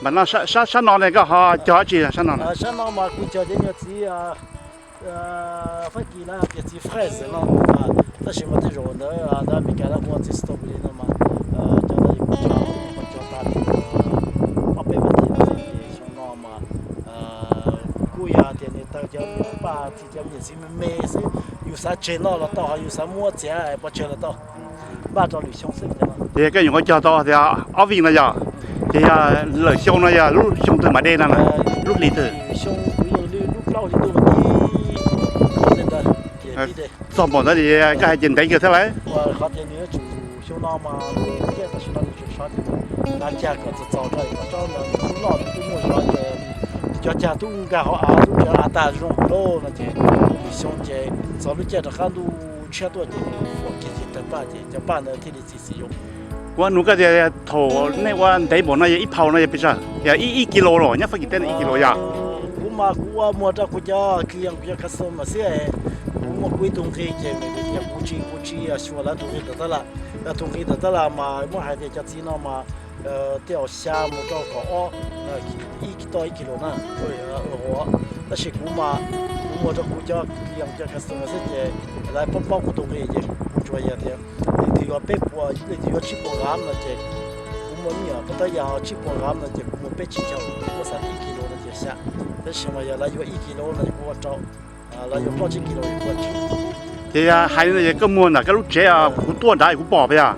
Mas no sab, sab no ne koj ho cog dab tsi sab no? Sab no mas kuv cog cov nyuag txiv Fab Kis na, tias txiv fraise no, tab sis mas tej zaum ntawd ntawd Amelikas lawv hu ua txiv strawberry no mas, cov ntawd kuv cog, kuv cog tas li ob peb vas thiv xwb ces xyoo no mas kuj yog tias niam tais cov paj txiv cov me nyuam txiv me me xwb, yus xav tseg noj los tau, ho yus xav muab txiav pov tseg los tau, npaj rau lwm xyoo xwb. Ces koj nyuam qhuav cog tau tias ob vij no yog, ces yog lwm xyoo no yog lub xyoo twg mam de no na, lub hlis twg? Xyoo kuv yog li lub plaub hli ntuj ntawd. Txog npaum ntawd koj hais ces ntev kawg thiab lauj. Qhov tias nws yuav tsum xyoo no mas nws tiaj tam sim no nws tseem sov ces nqa cag kom txaus txaus rau kom tsob ntawd nws tub loj nws tub muaj zog ces cov cag tub nkag hauv av tub tseem av tag zoo lauj no ces lwm xyoo ces txog lub caij rov qab ntuj tshiab tuaj ces fuam kiag ces tawg paj ces cov paj ntawd thiaj li txi txiv zoo. Kuv nug koj tias thaum nej ua ntev npaum no yog ib phaus no yog pes tsawg, yog ib, ib kis lus los nyob Fab Kis teb no ib kis lus yog? Kuv mas kuv ua muag rau kuv cov client kuv cov customer xwb, kuv muaj kuv ib tug nqi ces kuv tsis, kuv tsis xyuas lawv tus nqi tawm tab laj. Lawv tus nqi tawm tab laj mas muab hais tias cov txiv no mas tej zaum xya mus rau kaum ob, ib toj ib kis lus na, tab sis kuv mas kuv muag rau kuv cov client cov customer xwb ces lawv paub paub kuv tus nqi ces kuv tsuas yog tias leej twg yuav peb puas, leej twg yuav tsib puas gram no ces kuv muaj me nyuam pab tab yog tsib puas gram no ces kuv muag peb tsib caug, kuv xav ib kis lus no ces xya, tab sis mas yog lawv yuav ib kis lus no ces kuv ua rau, lawv yuav plaub tsib kis lus ces kuv ua tsib. Ces yog hais li no ces koj muag ntawm koj lub tsev, kuv tuaj nrad kuv pom puas yog?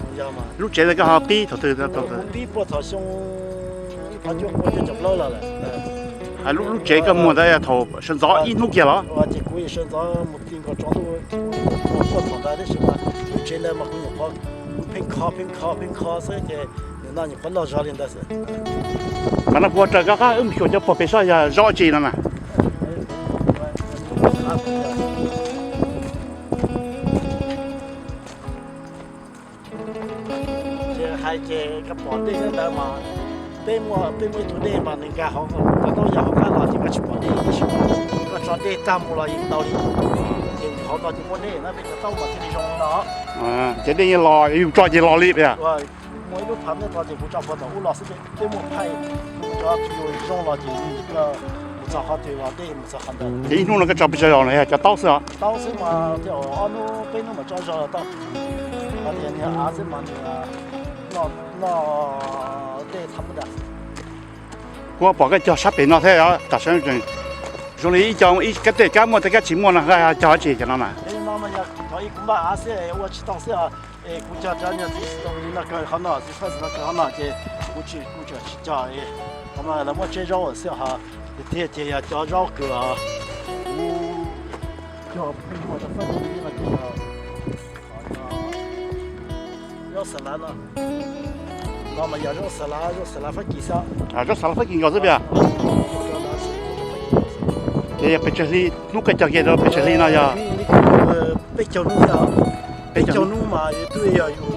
Lub tsev ntawd koj ho pib thaum twg? Kuv pib puag thaum xyoo ib phav cuaj pua cuaj caum plaub los lawm. Lub tsev koj muag ntawd yog thaum sawv ntxov ib hnub kiag los? Ces kuv sawv ntxov mus ti nkaus tsaus ntuj, kuv tuaj thaum ntawd tab sis mas lub tsev ntawd mas kuv nyuam qhuav pheej kho pheej kho pheej kho xwb ces nim no nyuam qhuav loj zog li ntawd xwb. Mas no kuv ua raws koj qab wb mus xyuas cov puag pem saib yog zaub tsi no na. Ces hais ces koj pom dej ntawd mas peb muaj, peb muaj ib tug dej mas nws nkag hauv, koj taub yog hauv qab los ces koj tsis pom dej tiam sis koj tso dej tag mus los yeej tau li. Ces hauv no ces muaj dej na, peb cov taub mas thiaj li zoo li no. Ces dej yeej los, yus tso ces los li puas yog? Muaj ib lub phav neb tso ces kuv tso puag tom ub los xwb, peb muaj phaij, kuv tso tsis zoo los ces mus txog qhov twg los dej mus txog qhov ntawd. Ces ib hnub no koj tso pes tsawg zaus no yog cov taub xwb os? Taub xwb mas thiaj ob hnub peb hnub mas tso zog los tau. Hais tias niag av xwb mas nws noj dej thab ntag. Kuv pom koj cog sab pem no thiab os, tam sim no zoo li ib co ib kab tej kab muaj tej kab tsis muaj no, cog dab tsi cov no na? Cov ib kuv npaj av xwb ua tsis tau xwb os. Es kuv cog cov niag txiv strawberry no kawg qhov no, txiv first no kawg qhov no ces kuv tsis, kuv tseem tsis cog. Qhov no lawv muab tseb zaub xwb os, tiag tiag ces yog cov zaub kws kuv cog pheej muag rau first no ces yog zaub xas lav no. No mas yog zaub xas lav, zaub xas lav Fab Kis xwb. Zaub xas lav Fab Kis nkaus xwb puas yog? Ces yog pes tsawg hli hnub koj cog kiag rau pes tsawg hli no yog? Peb caug hnub thiab, peb caug hnub mas twb yog yus,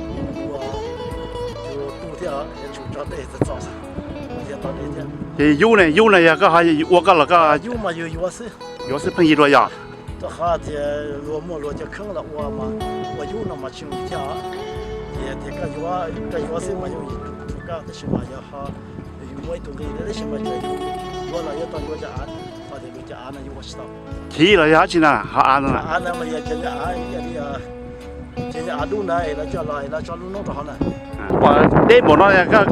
yus tu thiab, yuav tsum tso dej txaus txaus. Ces yub ne, yub no yog koj ho ua koj los koj? Yub mas yus yuav xwb. Yuav xwb pheej yig dua yog? Rau qhov tias luag muaj luag cov kheeb los ua mas ua yub no mas tsis zoo thiab. Ces tias koj yuav, koj yuav xwb mas yooj yim rau koj, tab sis mas yog ho yus muaj ib tug nqi tab sis mas tseem yuav los yuav tau yuav cov av, ho tias luag cov av no yuav ua tsis tau. Chiv los yog dab tsi na ho av no? Av no mas yog cov av, cov av dub ntawd es lawv coj los es lawv tso lub noob rau hauv na. Kuv pom deb npaum no, koj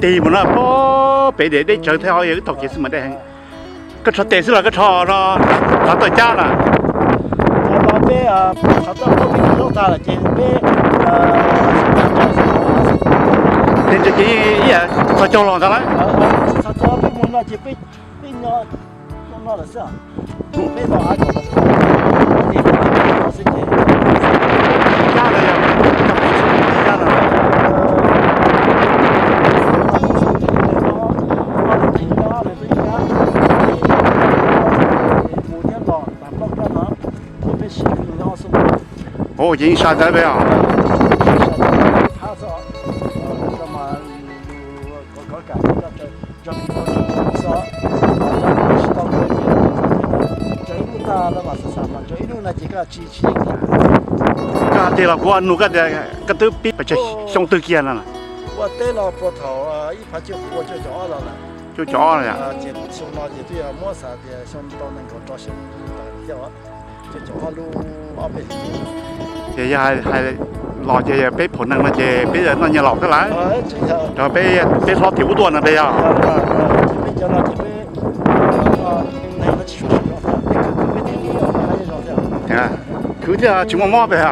tig npaum no, pem deb deb tsawv thiab, yog wb taug kev xwb mas deb heev. Koj rho tes xwb los koj rho no, rho tawj cab na? Rho tau peb, rho tau peb zaub tag lawm ces peb tes ntses ces ib yam txhos caug los ntag lauj. Txhos caug peb mus no ces peb, peb nyob no lawm xwb. Peb no av tau xwb ces cab no yog cab no. Ua ces yeej sai ntawd peb os. Koj tiag los kuv nug koj tias koj twb pib pes tsawg xyoo twg kiag no? Ua teb no puag thaum ib phav cuaj pua cuaj caum ob los lawm. Cuaj caum ob no yom. Ces xyoo no ces twb yog muab xav tias xyoo tau nees nkaum rau xyoo tawm thiab os. Cuaj caum ob lub ob peb hlis. Ces yog hais los ces yog peb phaum neeg no ces peb noj nyiaj laus xwb lawm. Rau peb, peb hlob tim ub tuaj no peb yog. Khwv thiab tsis muaj mob peb.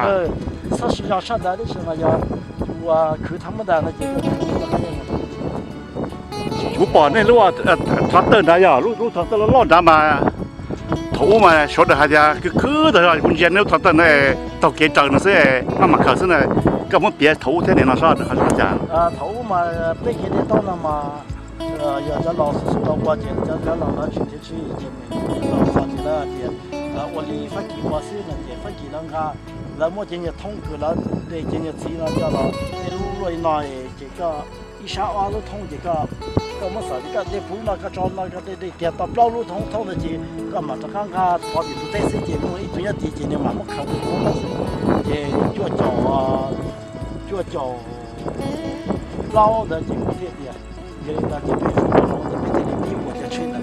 Kuv pom nej lub thov tawj nrad yog lub thov tawj loj loj nrad mas thaum ub mas sawv daws hais tias khwv khwv tag zog, kuv ntsia nej lub thov tawj no taug kev raws no xwb, maj mam khaws xwb na. Koj muab piav thaum ub thiab nim no seb nws ho zoo li cas? Thaum ub mas peb kev de taub no mas yog cov laus xub xub los ua ces cov laus lawv tsis nrhiav tshwj ces mus los txog ces lawv tias ua li Fab Kis ua xwb no ces Fab Kis lawv nqa, lawv muab cov niag thoob kws lawv de cov niag txiv no coj los tej lub luaj li no ces koj ib sab ob lub thoob ces koj, koj muab xav tias koj de puv no koj tso no koj de de kiag tau plaub lub thoob thoob ntawd ces koj mam rov qab nqa thov tim tus teb xwb ces muaj ib tug nyob tid ces nws mam muab khaws tus thoob ntawd xwb. Ces cuaj caum, cuaj caum plaub ntawd ces kuv thiaj tias yog li ntawd ces peb ua zoo ntawd peb thiaj li pib ua cov tsheb ntawd.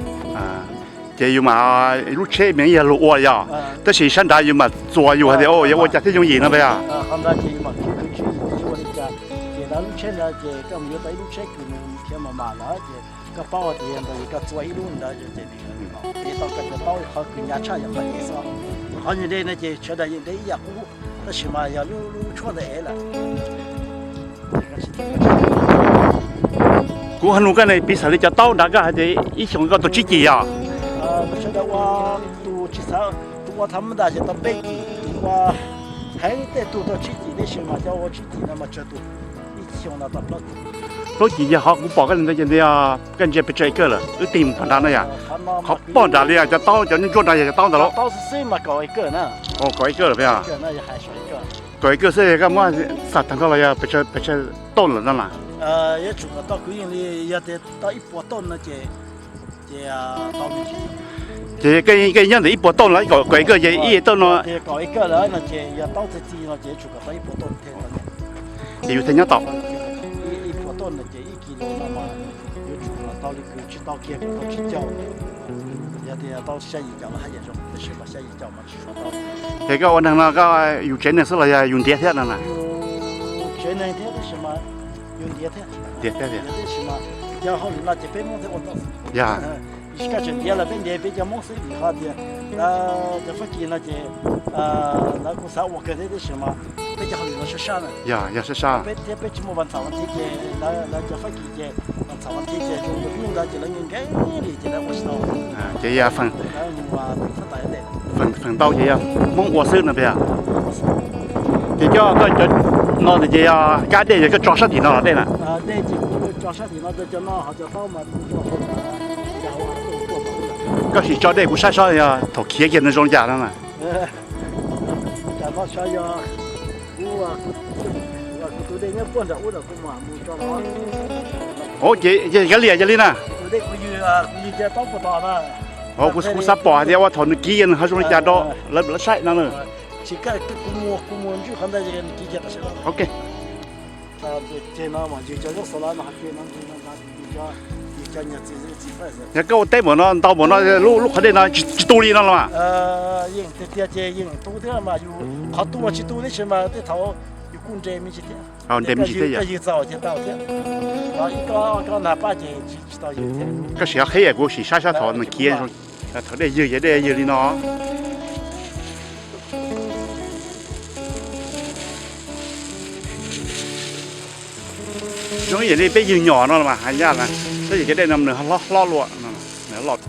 Ces yus mas lub tsheb mas yog luag ua yog, tab sis sab nrad yus mas txuas yus hais tias yuav ua cas thiaj yooj yim no peb yog. Qhov ntawd ces yus mam khwv khwv tswv yim tias yuav ua li cas. Ces lawv lub tsheb ntawd ces koj mus yuav tau ib lub tsheb kws nws khiav mas mas lawm ces koj paub tias yog ntawd es koj txua ib lub ntawd ces nws tau koj cov taub qhov kws hnyav tshaj yog qhov ntawd xwb. Qhov niag de no ces sawv daws yeej de ib yam qub, tab sis mas yog lub lub tshuab ntawd ev lawm. Kuv ho nug koj ne, piv xam li cov taub nrad koj hais tias ib xyoos koj tau tsib cim yog? Sawv daws ua tus tsis xav, tus ua thav mab ntas ces tau peb cim, tus ua heev tej tug tau tsib cim, tab sis mas cov ua tsib cim no mas tsawg tus, ib xyoos no tau plaub cim. Plaub cim yog qhov kuv pom koj li ntawd ces ntawd yog koj ntsia pes tsawg acre lawm wb tig mus pog nrad no yog? Qhov pog nrad li cov taub cov ntsuab nrad yog cov taub ntawd los? Kaum acre lawm peb yog. Kaum acre xwb koj muab xam tag nrho los yog pes tsawg toj lawm no las? Yuav tsum kom tau kwv yees li, yog tias tau ib puas toj no ces, ces koj nyob ntawm ib puas toj los kaum acre ces ib toj no. Kaum acre lawm no ces yog taub txi txiv no ces yuav tsum kom tau ib puas toj thiaj tau nyiaj. Ces yus thiaj nyob tau. Ib puas toj no ces ib kis lus no mas yuav tsum kom tau li kws tsis tau kiag kom tau tsib caug. Yog tias tau xya yim caum los haj yam zoo, tab sis mas xya yim caum mas tsis tshua tau. Ces koj ua neeg no koj yus tsev neeg xwb los yog yus ntiav thiab no na? Tsev neeg thiab tab sis mas yus ntiav thiab. Ntiav thiab tiag. Tab sis mas cov hauj lwm no ces peb Hmoob thiaj ua tau. Yog. Koj tseem ntiav los peb ntiav peb cov Hmoob xwb vim qhov tias lawv cov Fab Kis no ces lawv kuj xav ua kawg thiab tab sis mas peb cov hauj lwm no sab sab na. Yog, yog sab sab. Peb thiab peb tsis muaj vas txhaum vas thiv ces lawv cov Fab Kis ces vas txhaum vas thiv ces zoo li hnub ntawd ces lawv nkees nkees li ces lawv ua tsis tau. Ces yog feem ntau ces yog Hmoob ua xwb no peb yog. Ces cov koj cov no ces yog kab dej yog koj tso sab tim no los dej na? Koj sim tso dej kuv saib seb yog thaum khiav kiag nws zoo li cas no na. Ua ces yog kab liam yog li na. Kuv xav pom hais tias ua thaum nws kiv kiag nws ho zoo li cas rau lawv saib no na. Ok. Yog koj ua teb npaum no ntau npaum no lub qhov dej no tsis tu li no los mas? Yeej tiag tiag ces yeej tu thiab mas yus qhov tu mas tsis tu tib si mas tej thaum yus kuj nres me ntsis thiab. Nres me ntsis thiab yog. Koj sim ho qhib kuv sim saib sab thaum nws khiav, thaum dej ywg ces dej ywg li no. Zoo ib yam li peb ywg nyom no mas hais ncaj na, tab sis cov dej no nws hlob hlob luaj, nws loj.